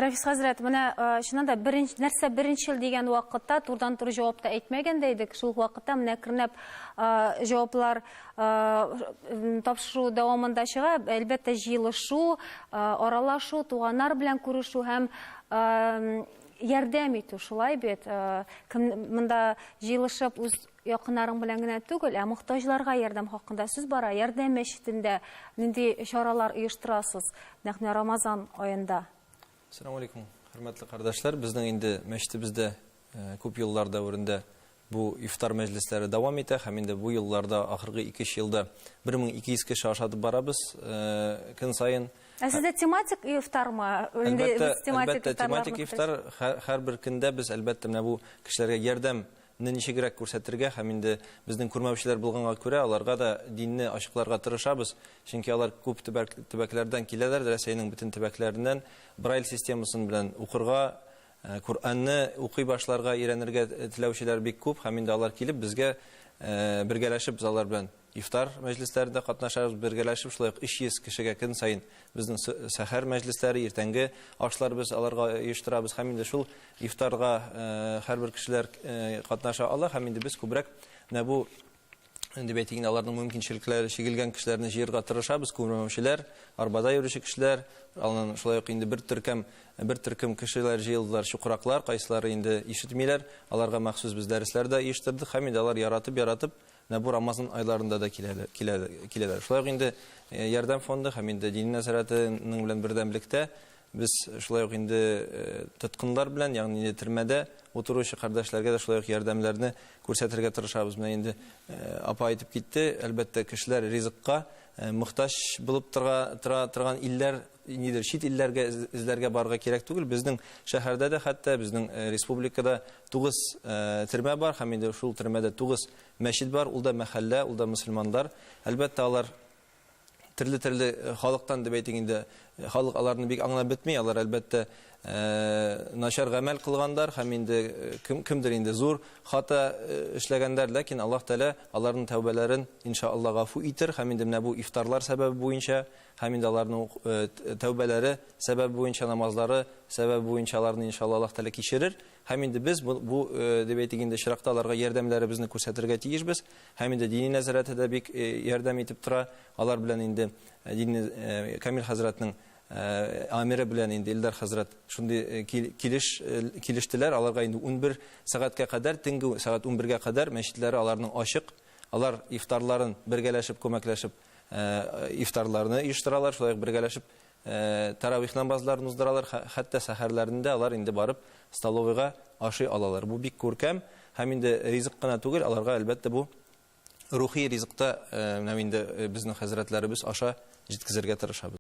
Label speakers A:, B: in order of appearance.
A: Рафис хәзрәт, менә чыннан да беренче нәрсә беренчел дигән вакытта турыдан-туры җавап та әйтмәгән дә идек. Шул ук вакытта менә әкренләп җаваплар тапшыру дәвамында чыга. Әлбәттә, җыелышу, аралашу, туганнар белән күрешү һәм ярдәм итү, шулай бит? Кем монда җыелышып үз якыннарың белән генә түгел, ә мохтаҗларга ярдәм хакында сүз бара. Ярдәм мәчетендә нинди чаралар оештырасыз нәкъ менә Рамазан аенда?
B: Әссәламү алейкум, хөрмәтле кардәшләр. Безнең инде мәчетебездә күп еллар дәверендә бу ифтар мәҗлесләре дәвам итә һәм инде бу елларда, ахыргы ике-өч елда 1200 кеше ашатып барабыз көн саен.
A: Ә сездә тематик ифтармы?
B: Әлбәттә, әлбәттә, тематик ифтар. Һәрбер көндә без, әлбәттә, менә бу кешеләргә ярдәм не ничегрәк күрсәтергә һәм инде безнең күрмәүчеләр булганга күрә, аларга да динне ачыкларга тырышабыз, чөнки алар күп төбәк, төбәкләрдән киләләр, Рәсәйнең бөтен төбәкләреннән Брайль системасын белән укырга, Коръәнне укый башларга, өйрәнергә теләүчеләр бик күп һәм инде алар килеп безгә бергәләшеп без алар белән Ифтар мәҗлесләрендә катнашабыз, бергәләшеп шулай ук 300 кешегә көн саен безнең сәхәр мәҗлесләре, иртәнге ашлар без аларга оештырабыз һәм инде шул ифтарга һәрбер кешеләр катнаша ала һәм инде без күбрәк менә бу дип әйтик инде, аларның мөмкинчелекләре чигелгән кешеләрне җыерга тырышабыз, күрмәүчеләр, арбада йөрүче кешеләр, аннан шулай ук инде бер төркем, бер төркем кешеләр җыелдылар, чукраклар, кайсылары инде ишетмиләр, аларга махсус без дәресләр дә оештырдык һәм инде алар яратып-яратып Менә бу Рамазан айларында да киләләр, киләләр. Шулай ук инде Ярдәм фонды һәм инде Дини нәзарәтенең белән бердәмлектә без шулай ук инде тоткыннар белән, ягъни инде төрмәдә утыручы кардәшләргә дә шулай ук ярдәмнәрне күрсәтергә тырышабыз. Менә инде апа әйтеп китте, әлбәттә, кешеләр ризыкка мохтаҗ булып тора, тора торган илләр нидер чит илләргә эзләргә барырга кирәк түгел. Безнең шәһәрдә дә хәтта безнең республикада 9 төрмә бар һәм инде шул төрмәдә 9 мәчет бар. Ул да мәхәллә, ул да мөселманнар. Әлбәттә, алар төрле-төрле халыктан дип әйтик инде, халык аларны бик аңлап бетми. Алар әлбәттә начар гамәл кылгандар һәм инде кем, кемдер инде зур хата эшләгәннәр, ләкин Аллаһ Тәгалә аларның тәүбәләрен иншалла гафу итер һәм инде менә бу ифтарлар сәбәбе буенча Һәм инде аларның тәүбәләре сәбәбе буенча, намазлары сәбәбе буенча аларны иншалла Аллаһ Тәгалә кичерер. Һәм инде без бу, бу дип әйтик инде очракта аларга ярдәмләребезне күрсәтергә тиешбез. Һәм инде дини нәзарәте дә бик ярдәм итеп тора. Алар белән инде дини Камил хәзрәтнең амире белән инде Илдар хәзрәт шундый килеш килештеләр. Аларга инде 11 сәгатькә кадәр, төнге сәгать 11гә кадәр мәчетләре аларның ачык. Алар ифтарларын бергәләшеп, күмәкләшеп ифтарларны оештыралар, шулай ук бергәләшеп таравих намазларын уздыралар, хәтта сәхәрләрендә алар инде барып столовыйга ашый алалар. Бу бик күркәм һәм инде ризык кына түгел, аларга әлбәттә бу рухи ризык та менә инде безнең хәзрәтләребез аша җиткезергә тырышабыз.